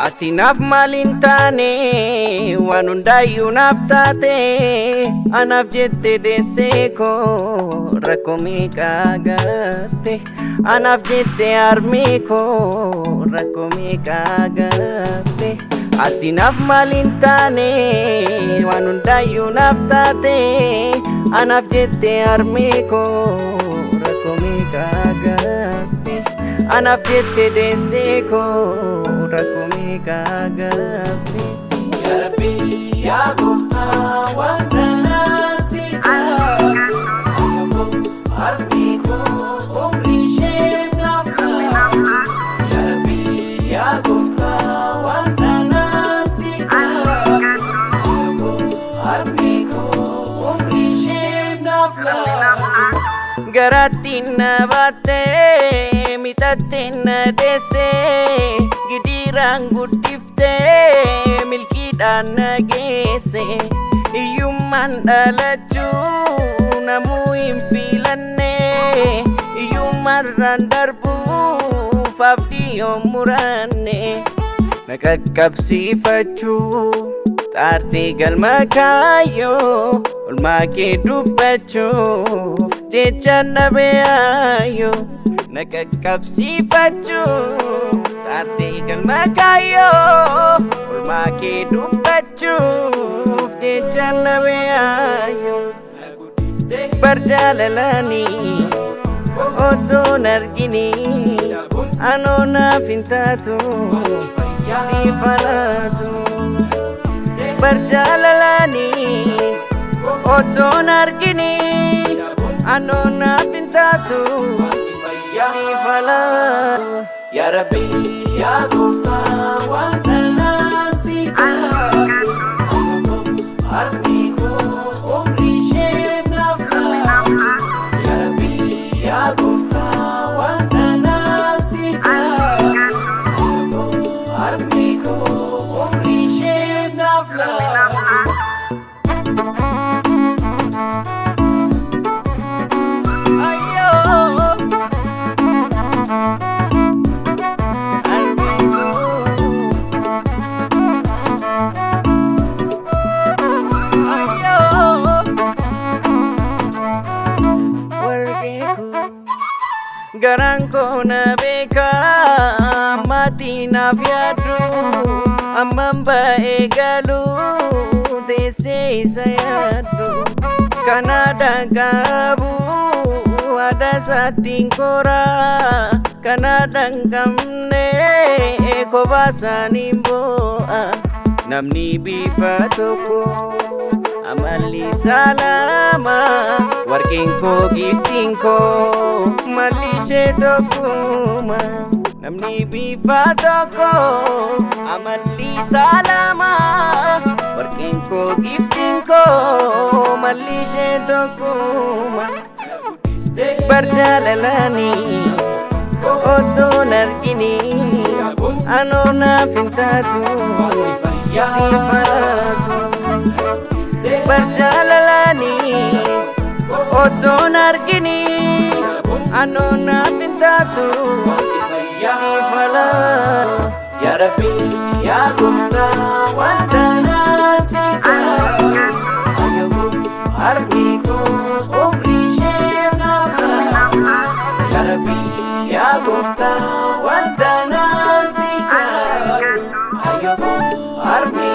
Ati naaf maaliin taane, waan hundaayyuu naaf taate. Anaaf jette deessee koo rakkoo meeqa agarte. Anaaf jette harmee koo rakkoo meeqa agarte. Ati naaf maaliin taane, waan hundaayyuu naaf taate. Anaaf jette harmee koo rakkoo meeqa agarte. Anaaf jette deessee koo rakkoo meeqa agarte. Yaa Rabbi, yaa gooftaa, waan kanaan si kadhadhu. Ayyoo harmee koo umrii ishee naaf laatu. Yaa Rabbi, yaa gooftaa, waan kanaan si kadhadhu. Ayyoo harmee koo umrii ishee naaf laatu. Garatti na baattee, mixatte na deessee, gidiiraan guddiftee, milkiidhaan na geesse. Hiyyummaan dhalachuu namuu hin filanne, hiyyummaarraan darbuuf abdii yoo muranne. Na qaqqabsiifachuu xaartee galma kaayyoo, olmaa kee dubbachuuf jecha na beeyaayoo. Na qaqqabsiifachuuf xaartee galma kaayyoo, olmaa kee dubbachuuf jecha na beeyaayoo. Na guddistee Bar jaalalanii otoon arginii, anoo naaf hin taatu siif alaatu. Bar jaalalanii otoon arginii, anoo naaf hin taatu siif alaatu. Yaa Rabbi, yaa gooftaa, waan kanaan si kadhadhu. Ayyoo harmee koo umrii ishee naaf laatu. Yaa Rabbi, yaa gooftaa, waan kanaan si kadhadhu. Ayyoo harmee koo umrii ishee naaf laatu. Ayyoo harmee koo. Ayyoo warqee koo. Garaan koo na beekaa, maatii naaf yaaddu, amman ba'ee galuu teessee isa yaaddu. Kanaadhaan qabu aadaa isaatiin koraa, kanaadhaan qabne kophaa isaaniin boo'a. Namni bifa tokko amalli isaa lama, warqeen koo giiftiin koo malli ishee tokkuma. Namni bifa tokko amalli isaa lama, warqeen koo giiftiin koo malli ishee tokkuma. Na guddistee Bar jaalalanii otoon arginii, anoo naaf hin taatu siif alaatu. Bar jaalalanii otoon arginii, anoo naaf hin taatu siif alaatu. Yaa Rabbi, yaa gooftaa, waan kanaan si kadhadhu. Ayyoo harmee koo umrii ishee naaf laatu. Yaa Rabbi, yaa gooftaa, waan kanaan si kadhadhu. Ayyoo harmee